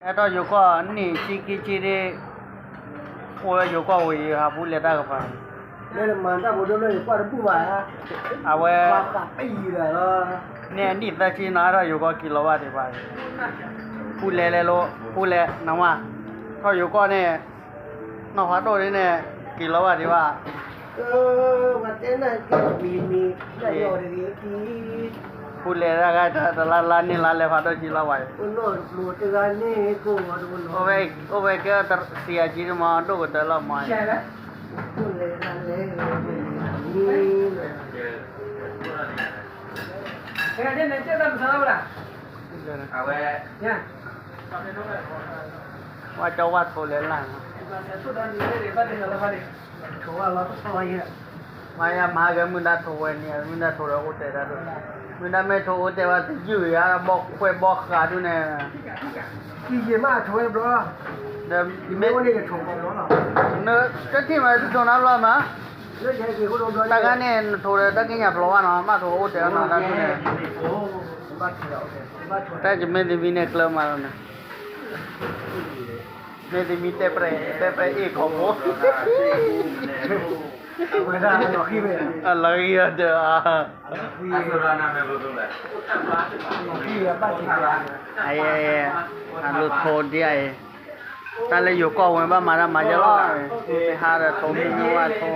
ဟဲထီၣ်ယိၤကီၢ်နံၣ်ဆံခံဆံဒ့, အိၣ်ဝဲယိၤကီၢ်ဝံၤယဟးဖူလဲၤတၢ်ကပၤ, လၢနမၤတၢ်ဖိဒိၣ်လၢယကွၢ်တဘူၣ်ဘၣ်ဧါ, အဝဲ, န့ၣ်အနံၣ်သၢဆံနီၤ ဟဲထီၣ်ယိၤကီၢ်က့ၤလီၤဘၣ်ဒံးဘၣ်, ဖူလဲၤလဲၤလိၤ, ဖူလဲၤနဝါ, ထီၣ်ယိၤကီၢ်န့ၣ်, နီၢ်ဖးဒိၣ်ဒ်န့ၣ်, က့ၤလီၤဘၣ်ဒံးဘၣ် ဖူလဲၤတၢ်ဂၤတလါလါန့ၣ်လါလဲၤဖးဒိၣ်က့ၤလီၤဘၣ်, အိၣ်ဝဲကဲစံယၤကံတမၤဒိၣ်ကတၢၢ်လီၤမၤ, ဝဲကၠီဝၣ်ထိလဲၤလၢ်, မၤယၤမၤဟးဂဲၤမုၢ်ဒါထိဝဲန့ၣ် မုၢ်ဒါထိဒီးအိၣ်တဲာ်တၢ်ဒိၣ်, မုၢ်ဒါမ့ၢ်ထိအိၣ်တဲာ်ဝဲတယုၢ်ယၤ ဘီခွဲးဘီဃးဒုးန့ၣ်, ဒီးမ့ၢ်, တထံၣ်မးတထိနၤဘျီမး, တၢ်ခါန့ၣ် နထိဒီးတၢ်ကံၣ်ညါဖျိးဘၣ်နီၤ ဘၣ်ထိအိၣ်တဲာ်နီၤတၢ်ဒုးန့ၣ်, တၢ်ယမ့ၢ်သမံန့ၣ်ကျၢၤမးလီၤန့ၣ်, မ့ၢ်သမံတဲပျဲ, တဲပျဲအ့ၣ်ခီဖိ, အလီၤဂံၢ်ဒီး, အလိၤထိဒ်အံၤ, တၢ်လၢယိၤကီၢ်ဝဲဘၣ်မၤတၢ်မၤယဲလီၤ, ဟးဒီးထိမုၢ်မုၢ်ဝါထိ